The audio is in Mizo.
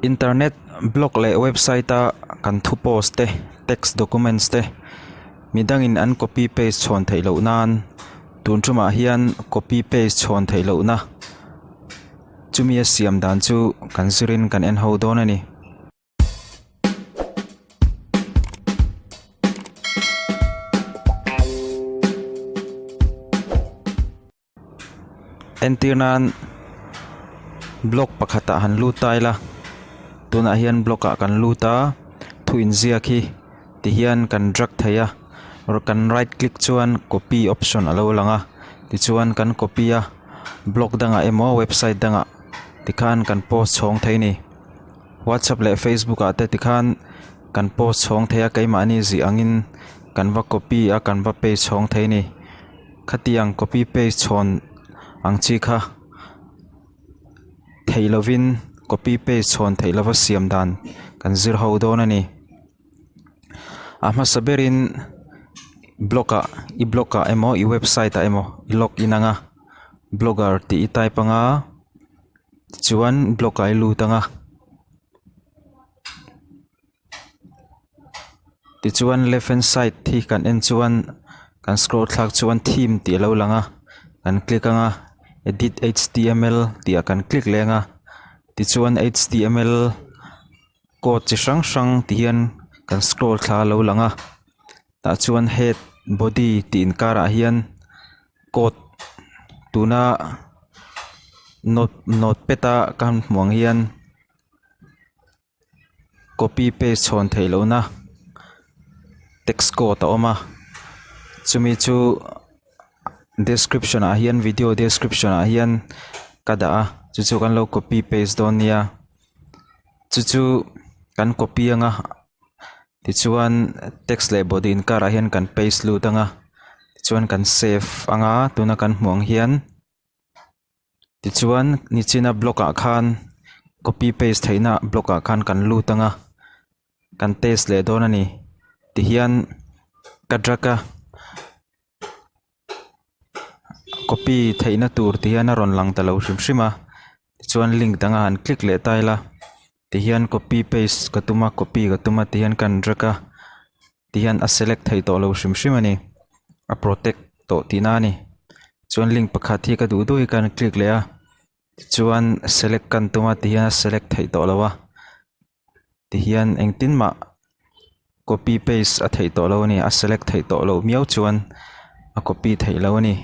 Internet blog leh website a kan thu post te text documents te midangin an copy paste chhawn theih loh nan tun tumah hian copy paste chhawn theih loh na chumi a siam dan chu kan zirin kan en ho dawn a ni. Entir nan block pakhatah han lut ta ila tunah hian block ah kan lut a thu inziak hi tihian kan drag thei a kan right click chuan copy option a lo lang a tichuan kan copy a block dangah emaw website dangah tikhan kan post chhawng thei a ni whatsapp leh facebook ah te tikhan kan post chhawng thei a keimahni zih angin kan va copy a kan va paste chhawng thei a ni. Khatiang copy paste chhawn ang chi kha theih lovin copy paste chhawn theih lova siam dan kan zir ho dawn a ni. A hmasa berin blog ah i blog ah emaw i website ah emaw i log in ang a blogger tih i type ang a tichuan blog ah i lut ang a. Tichuan left hand side hi kan en chuan kan scroll thlak chuan theme tih alo lang a kan click ang a edit h t m l tih ah kan click leh ang a tichuan h t m l code chi hrang hrang ti hian kan scroll thla alo lang a tah chuan head body tih inkarah hian code tuna note notepad a kan hmuh ang hian. Copy paste chhawn theih lohna text code a awm a chumi chu description ah hian video description ah hian ka dah a chu chu kan lo copy paste dawn nia chu chu kan copy anga tichuan text leh body inkarah hian kan paste lut anga tichuan kan save anga tuna kan hmuh ang hian. Tichuan nichina block ah khan copy paste theihna block ah khan kan lut ang a kan test leh dawn a ni tihian ka drag a copy theihna tur ti hian a rawn lang ta lo hrim hrim a tichuan link dang ah han click leh ta ila tihian copy paste ka tum a copy ka tum a tihian ka han drag a tihian a select thei tawh lo hrim hrim a ni a protect tawh tihna a ni chuan link pakhat hi ka duh duh hi ka han click leh a tichuan select ka han tum a tihian a select theih tawh lo a tihian engtin mah copy paste a theih tawh lo a ni a select theih tawh loh miau chuan a copy theih loh a ni.